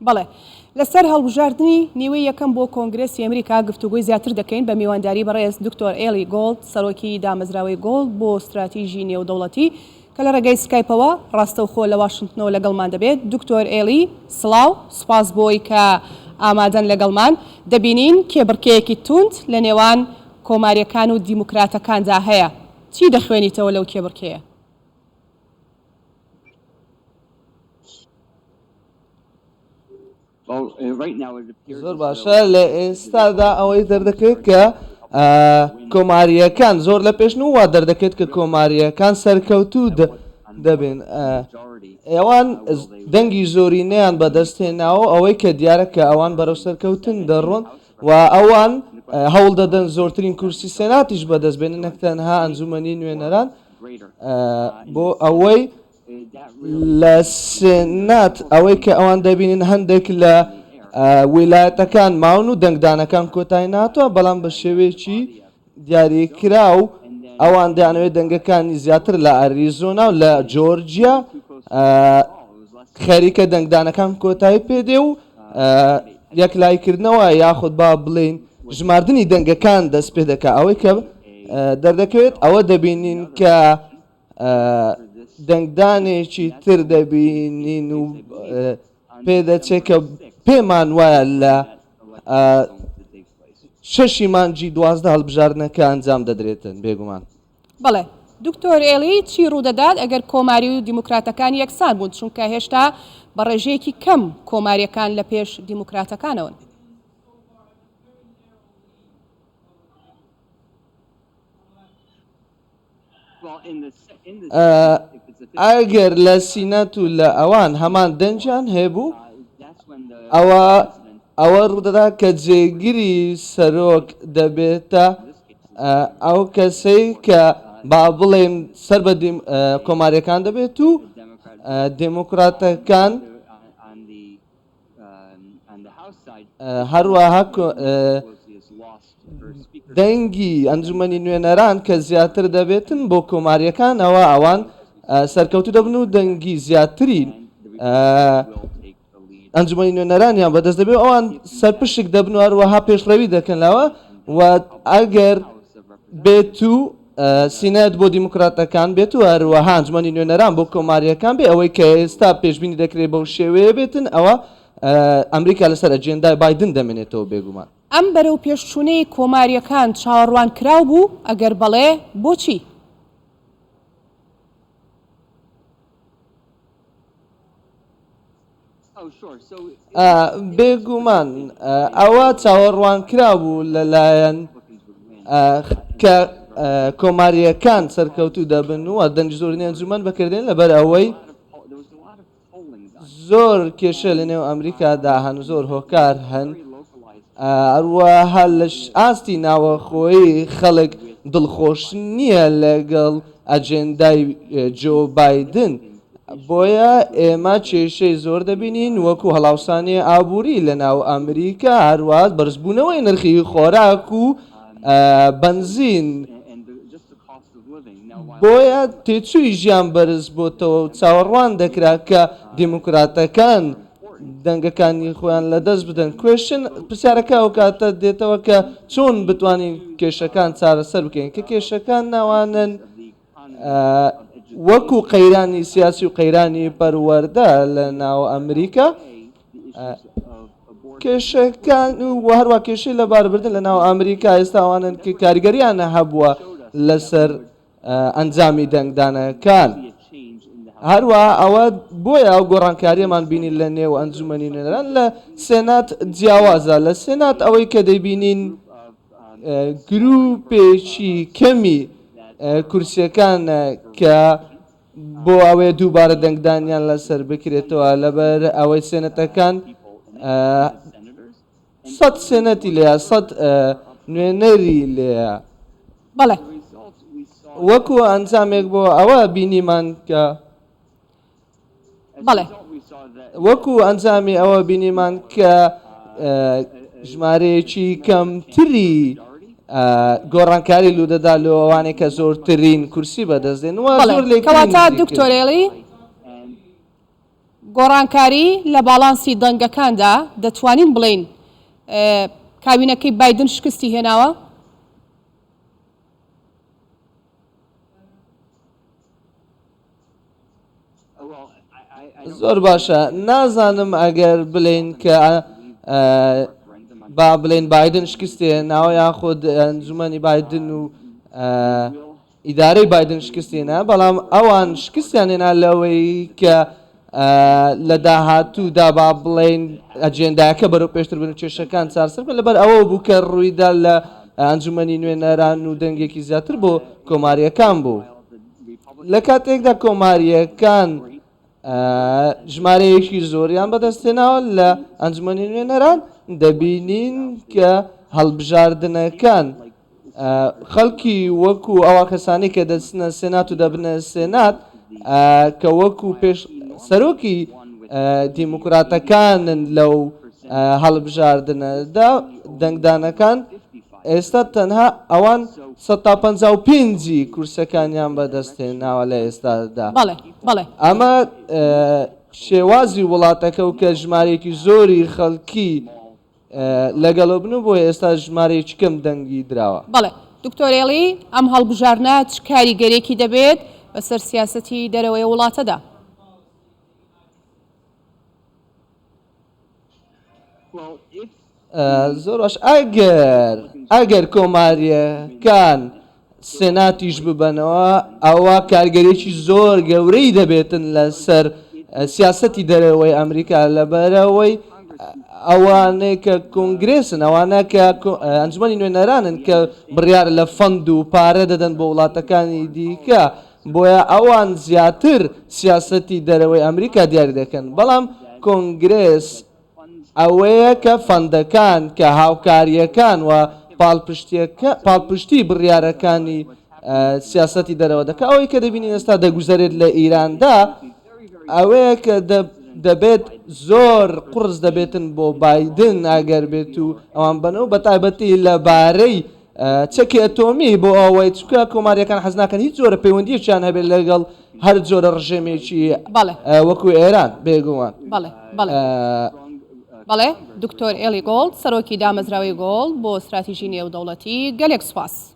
بەڵێ. لەسەر هەڵبژاردنی نیوەی یەکەم بۆ کۆنگرێسی ئەمریکا گفتوگۆی زیاتر دەکەین بە میوانداری بەڕێز دکتۆر ئێلی گۆڵد سەرۆکی دامەزراوەی گۆڵد بۆ ستراتیژی نێودەوڵەتی کە لە ڕێگەی سکایپەوە ڕاستەوخۆ لە واشنتنەوە لەگەڵمان دەبێت. دکتۆر ئێلی سڵاو، سوپاس بۆی کە ئامادەن لەگەڵمان. دەبینین کێبڕکێیەکی توند لە نێوان کۆمارییەکان و دیموکراتەکاندا هەیە. چی دەخوێنیتەوە لەو کێبڕکێیە؟ زۆر باشە لە ئێستادا ئەوەی دەردەکەوێت کە کۆمارییەکان زۆر لە پێشن و وا دەردەکەوێت کە کۆمارییەکان سەرکەوتوو دەبن ئەوان دەنگی زۆرینەیان بەدەستهێناوە ئەوەی کە دیارە کە ئەوان بەرەو سەرکەوتن دەڕۆن و ئەوان هەوڵ دەدەن زۆرترین کورسی سێناتیش بەدەست بێنن نەک تەنها ئەنجومەنی نوێنەران بۆ ئەوەی لە سێنات ئەوەی کە ئەوان دەبینن هەندێک لە ویلایەتەکان ماون و دەنگدانەکان کۆتایی ناتوە بەڵام بە شێوەیەکی دیاریکراو ئەوان دەیانەوێت دەنگەکانی زیاتر لە ئەریزۆنا و لە جۆرجیا خەریکە دەنگدانەکان کۆتایی پێدێ و یەکلایکردنەوە یاخود با بڵین ژماردنی دەنگەکان دەست پێ دەکا ئەوەی کە دەردەکەوێت ئەوە دەبینین کە دەنگدانێکی تر دەبینین و پێدەچێت کە پێمان وایە لە شەشی مانگی 12 هەڵبژاردنەکە ئەنجام دەدرێتن بێگومان. بەڵێ دکتۆر ئێلی چی ڕوودەدات ئەگەر کۆماری و دیموکراتەکان یەکسان بوون چونکە هێشتا بە ڕێژەیەکی کەم کۆماریەکان لە پێش دیموکراتەکانەوەن؟ ئەگەر لە سینات و لە ئەوان هەمان دەنگیان هەبوو ئەوە ئەوە ڕوودەدا کە جێگری سەرۆک دەبێتە ئەو کەسەی کە با بڵێن سەر بە کۆماریەکان دەبێت و دێموکراتەکان هەروەها دەنگی ئەنجومەنی نوێنەران کە زیاتر دەبێتن بۆ کۆماریەکان ئەوە ئەوان سەرکەوتو دەبن و دەنگی زیاتری ئەنجومەنی نوێنەرانیان بەدەست دەبێت ئەوان سەرپشک دەبن و هەروەها پێشڕەوی دەکەن لەوە و ئەگەر بێت و سینات بۆ دیموکراتەکان بێت و هەروەها ئەنجومەنی نوێنەران بۆ کۆمارییەکان بێ ئەوەی کە ئێستا پێشبینی دەکرێت بەو شێوەیە بێتن ئەوە ئەمریکا لەسەر ئەجێندای بایدن دەمێنێتەوە بێگومان. ئەم بەرەوپێشچوونەی کۆمارییەکان چاوەڕوانکراو بوو؟ ئەگەر بەڵێ، بۆچی؟ بێگومان ئەوە چاوەڕوانکراو بوو لەلایەن کە کۆمارییەکان سەرکەوتوو دەبن و دەنگی زۆرینەی ئەنجومەن بەکردێن لەبەر ئەوەی زۆر کێشە لە نێو ئەمریکادا هەن زۆر هۆکار هەن هەروەها لە ئاستی ناوەخۆیی خەڵک دڵخۆش نییە لەگەڵ ئەجێندای جۆ بایدن بۆیە ئێمە کێشەی زۆر دەبینین وەکو هەڵاوسانی ئابووری لە ناو ئەمریکا هەروەها بەرزبوونەوەی نرخی خۆراک و بەنزین بۆیە تێچووی ژیان بەرز بۆتەوە و چاوەڕوان دەکرا کە دیموکراتەکان دەنگەکانی خۆیان لەدەست بدەن. Question، پرسیارەکە ئەو کاتە دێتەوە کە چۆن بتوانین کێشەکان چارەسەر بکەین کە کێشەکان ناوانن وەکو قەیرانی سیاسی و قەیرانی پەروەردە لە ناو ئەمریکا کێشەکان و هەروە کێشەی لەباربردن لە ناو ئەمریکا ئێستا ئەوانن کە کاریگەریان هەبووە لەسەر ئەنجامی دەنگدانەکان. هەروەها ئەوە بۆیە ئەو گۆڕانکارییەمان بینی لە نێو ئەنجومەنی نوێنەران لە سێنات جیاوازە لە سێنات ئەوەی کە دەیبینین گروپێکی کەمی کورسیەکان کە بۆ ئەوەیە دووبارە دەنگدانیان لەسەر بکرێتەوە لەبەر ئەوەی سێنەتەکان سەد سێنەتی لێە سەد نوێنەری لێە بەڵێ وەکو ئەنجامێک بۆ ئەوە بینیمان کە بەڵێ. وەکو ئەنجامی ئەوە بینیمان کە ژمارەیەکی کەمتری گۆڕانکاری لوودەدا لۆ ئەوانەی کە زۆرترین کورسی بەدەست دێن و بەڵێ زۆر لێکتری کەواتە نزیکن. دکتۆر ئێلی. گۆڕانکاری لە باڵانسی دەنگەکاندا دەتوانین بڵێین کابینەکەی بایدن شکستی هێناوە؟ زۆر باشە نازانم ئەگەر بلین کە با بلین بایدن شکستی هێناوە یاخود ئەنجومەنی بایدن و ئیدارەی بایدن شکستی هێنا، بەڵام ئەوان شکستیان هێنا لەوەی کە لە داهاتوودا با بڵێین ئەجێنداکە بەرەو پێشتر بن و کێشەکان چارەسەر بکەن، لەبەر ئەوە بوو کە ڕوویدا لە ئەنجومەنی نوێنەران و دەنگێکی زیاتر بۆ کۆمارییەکان بوو. لە کاتێکدا کۆمارییەکان ژمارەیەکی زۆریان بەدەستهێناوە لە ئەنجومەنی نوێنەران، دەبینین کە هەڵبژاردنەکان خەڵکی وەکو ئەوە کەسانی کە دەچنە سێنات و دەبنە سێنات کە وەکو پێش سەرۆکی دیموکراتەکانن لەو هەڵبژاردنەدا دەنگدانەکان ئێستا تەنها ئەوان 55 ی کورسەکانیان بەدەستهێناوە لە ئێستادا. بەڵێ بەڵێ. ئەمە شێوازی وڵاتەکە و کە ژمارەیەکی زۆری خەڵکی لەگەڵ بن و بۆیە ئێستا ژمارەیەکی کەم دەنگی دراوە. بەڵێ دکتۆر ئێڵی ئەم هەڵبژاردنە چ کاریگەرێکی دەبێت بەسەر سیاسەتی دەرەوەی وڵاتەدا؟ زۆر باش ئەگەر ئەگەر کۆماریەکان سێناتیش ببەنەوە ئەوە کارگەرێکی زۆر گەورەی دەبێتن لەسەر سیاسەتی دەرەوەی ئەمریکا لەبەرەوەی ئەوانەی کە کۆنگرێسن ئەوانە کە ئەنجومەنی نوێنەرانن کە بڕیار لە fund و پارە دەدەن بۆ وڵاتەکانی دیکە بۆیە ئەوان زیاتر سیاسەتی دەرەوەی ئەمریکا دیاری دەکەن بەڵام کۆنگرێس ئەوەیە کە fund ەکان، کە هاوکارییەکان و پاڵپشتی بڕیارەکانی سیاسەتی دەرەوە دەکات. ئەوەی کە دەبینین ئێستا دەگوزەرێت لە ئیراندا ئەوەیە کە دەبێت زۆر قوڕس دەبێتن بۆ بایدن ئەگەر بێت و ئەوان بەنەوە بە تایبەتی لەبارەی چەکی ئەتۆمی بۆ ئەوەی چونکە کۆماریەکان حەز ناکەن هیچ جۆرە پەیوەندیەکیان هەبێت لەگەڵ هەر جۆرە ڕژێمێکی وەکو ئێران بێگومان. بەڵێ بەڵێ بەڵێ دکتۆر ئێلی گۆڵد سەرۆکی دامەزراوەی گۆڵد بۆ ستراتیژی نێودەوڵەتی گەلێک سوپاس.